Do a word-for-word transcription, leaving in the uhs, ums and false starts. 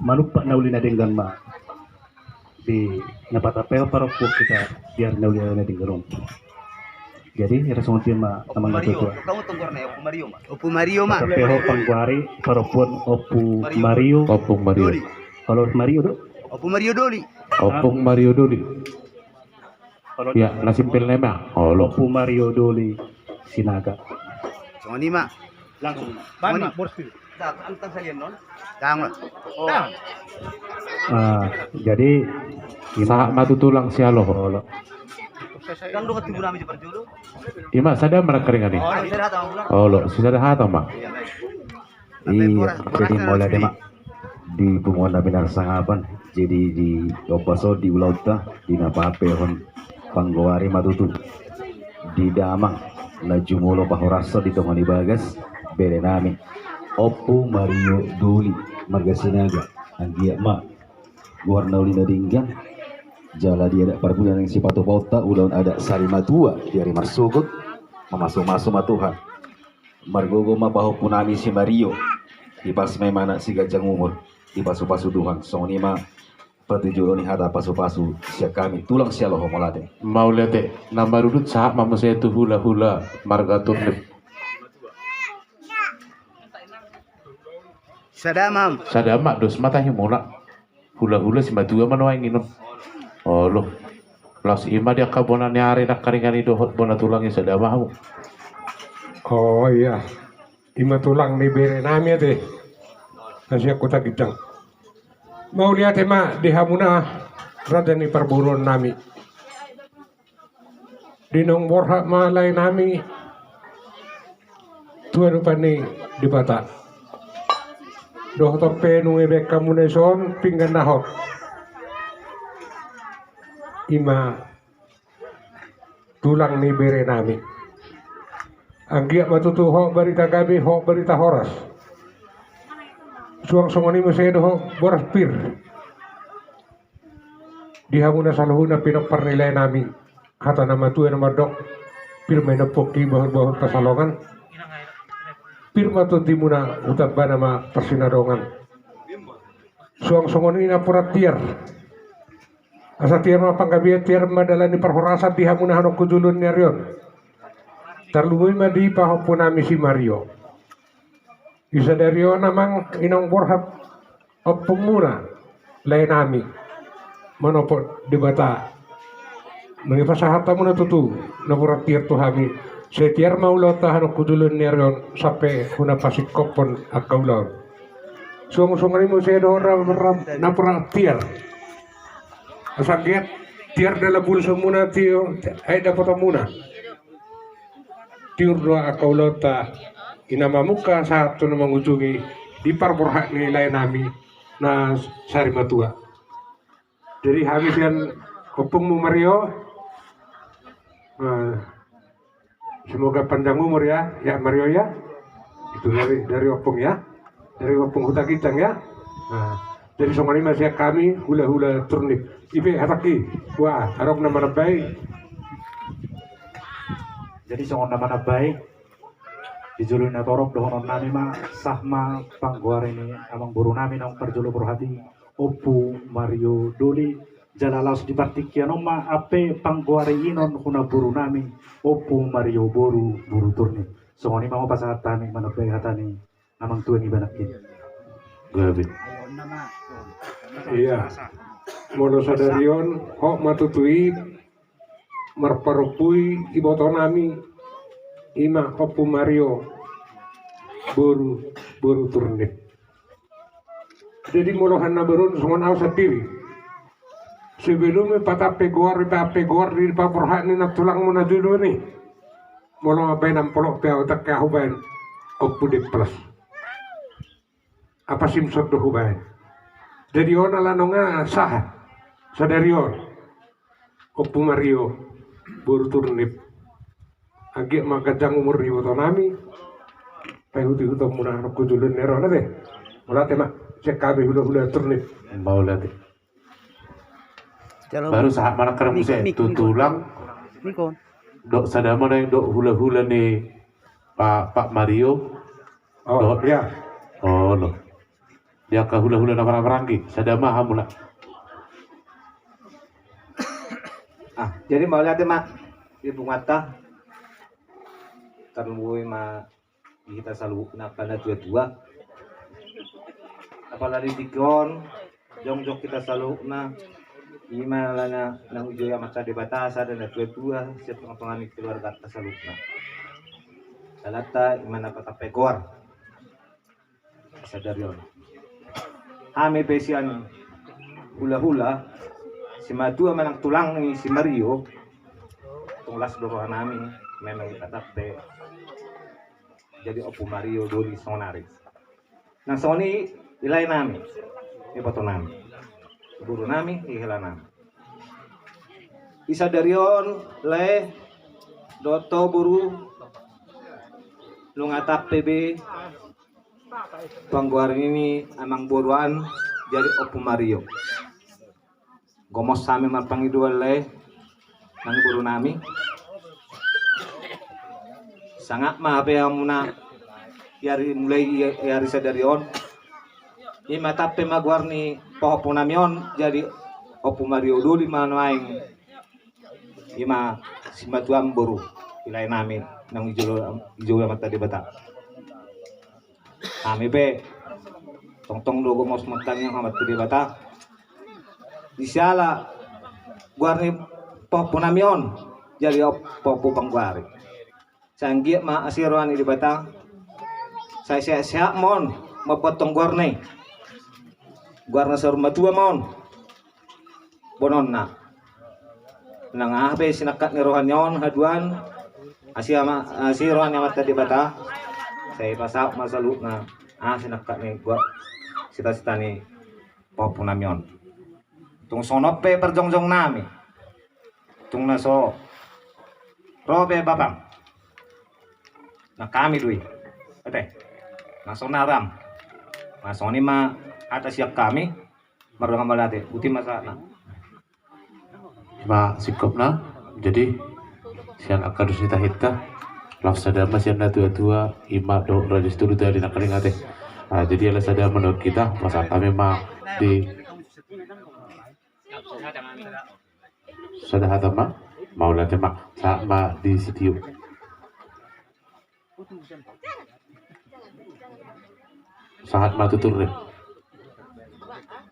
manumpak na uli na denggan ma di na patampehon parompuan hita di ari na uli na denggan on. Jadi ira songon dia ma amang na tuatua. Ompu Mario ma. Patampehon panggoari parompuan Ompu Mario. Ompung Mario. Olo Mario do. Ompu Mario Doli. Ompung Mario Doli. Ia na simpel na ima. Olo. Ompu Mario Doli Sinaga. Songon i ma. Langsung. Songon i ma. Boros pi. Tang salian non. Tang. Jadi ima ma tutu, tulang sialoho. Olo. Ima sada ma nangkaringan i. Olo, sisada hata ma. Iya, jadi mauliate ma di punguan na pinarsangapan. Jadi di ombas on di ulaonta di na pahampehon panggoari ma tutu di damang na jumolo pahorashon di tonga ni bagas, bere nami Ompu Mario Doli marga Sinaga. Anggiat ma goar na uli na denggan jala di adat parpudi na naeng sipatupaonta ulaon adat sari matua di ari marsogot. Mamasumasu ma Tuhan. Margogo ma pahompu nami si Mario. Hipas ma imana, siganjang umur, dipasupasu Tuhan. Songon i ma patujolo ni hata pasupasu sian hami tulang sialoho. Mauliate. Mauliate. Na marudut sahat ma muse tu hulahula marga Turnip. Sada ma. Sada ma, dos ma tahi muna. Hulahula simatua ma nuaeng i non. Olo. Laos ima di angka bona ni ari nangkaringan i dohot bona tulang i, sada ma hamu. O iya. Ima tulang ni bere nami ate. Na sian Kota Ginjang. Mauliate ma di hamuna raja ni parboruon nami. Di naung borhat ma lae nami tu adopan ni Debata. Dohot pe nunga dibaen hamuna dison pinggan na hot. Ima tulang ni bere nami. Anggiat ma tutu hot barita gabe, hot barita horas. Suang songon i muse dohot boras pir. Di hamuna saluhutna pinompar ni lae nami, hata na matua na mandok, pir ma inompongki bahulbahul pansalongan, pir ma tondimuna hutambana ma parsinadongan. Suang songon i napuran tiar, asa tiar ma panggabean, tiar ma dalan ni parhorasan di hamuna hanon tu joloan ni ari on. Tarlumobi ma di pahompu nami si Mario. Di sadari on amang inang borhat, ompungmuna lae nami, manopot Debata nunga pasahat hamuna tutu napuran tiar tu hami. Sai tiar ma ulaonta hanon tu joloan ni ari on sampe huna pasingkophon angka ulaon. Suang songon i muse dohot napuran tiar. Asa anggiat tiar dalan bulusonmuna, tiur aek dapotonmuna. Tiur do angka ulaonta, i na mamungka sahat tu na mangujungi di parborhat ni lae nami na sari matua. Jadi hami sian ompungmu Mario, eh, semoga panjang umur ya, ya Mario ya. Itu dari, dari ompung ya. Dari ompung Huta Ginjang ya. Nah, jadi songon i ma sian hami hulahula Turnip. I pe hatangki. Wah, adong na manambai. Jadi songon na manambai, di jolo na torop dohonon nami ma, sah ma panggoari ni amangboru nami naung parjolo borhat i, Ompu Mario Doli. Jala laos di partingkian on ma ampe panggoari i non huna boru nami, Ompu Mario boru, boru Turnip. Songon i ma hupasahat hami manambai hata ni amang tua ni banak i. Gabe. Iya. Molo sadari on hot ma tutu i marparompu i iboto nami, ima Ompu Mario boru, boru Turnip. Jadi molo hana boru on songon au sandiri. Sebelum i patampe goar, i patampe goar di paborhat ni na tulangmu na jolo ni. Molo mambaen ampolop pe au, tangke au hubaen Ompu Deplas. Apa Simson do hubaen. Jadi on ala nunga sah sadari on. Ompu Mario boru Turnip. Anggiat ma ganjang umur di iboto nami. Paihuti-hutonmuna hanon tu joloan ni ari on ate. Mauliate ma sian hami hulahula Turnip. Mauliate. Baru sahat ma nangkaringan muse tu tulang. Dok sada ma naeng dok hulahula ni Pak, Pak Mario. Oh iya. Olo. di angka hulahula na marhahamaranggi, sada ma hamuna. Ah, jadi mauliate ma di punguanta, tarlumobi ma di hita saluhutna angka natuatua. Apala di tingki on jongjong hita saluhutna, ima alana naung dijou Amanta Debata sada natuatua sian tongatonga ni keluarganta saluhutna. Alanta ima na patampe goar sadari on. Hami pe sian hulahula, simatua manang tulang ni si Mario, tung las do rohanami memang patampe jadi Ompu Mario Doli sonari. Nang songon i di laenami, di ibotonami, di borunami, di helanami. Di sadari on lae dohot ho boru, nunga tampe be panggoaran ni amangboru an jadi Ompu Mario. Gomos hami marpangidoan lae nang di borunami. Sangap ma hape hamuna di ari mulai di ari sadari on, ima tampe ma goar ni pahompunami on jadi Ompu Mario Doli ma nuaeng. Ima simatuam boru, di laenami naung dijou, dijou Amanta Debata. Hami pe tongtong do gomos martangiang tu Amanta Debata, di siala goar ni pahompunami on jadi pahompu panggoari. Sai anggiat ma asi roha ni Debata, sai sehat-sehat ma on mambuat tong goarna i. Goarna saur matua ma on bononna. Nang aha pe sinangkap ni roha ni on haduan, asi ama, asi roha ni Amanta Debata, sai pasahat ma saluhutna aha sinangkap ni goar, sitasita ni pahompunami on. Tung songon on pe parjongjongnami, tung na so ro be bapam, nang hami do i, ate, na so naram. Na songon i ma hata sian hami. Mardongan mauliate, boti ma sahatna. Ima singkopna. Jadi sian angka dos ni tahinta, laos sada ma sian natuatua, ima dohot raja situtu, dali nangkaning ate. Ah, jadi ala sada ma dohot hita, pasahat hami ma di sada hata ma, mauliate ma, sahat ma di sitio. Sahat ma tutur re.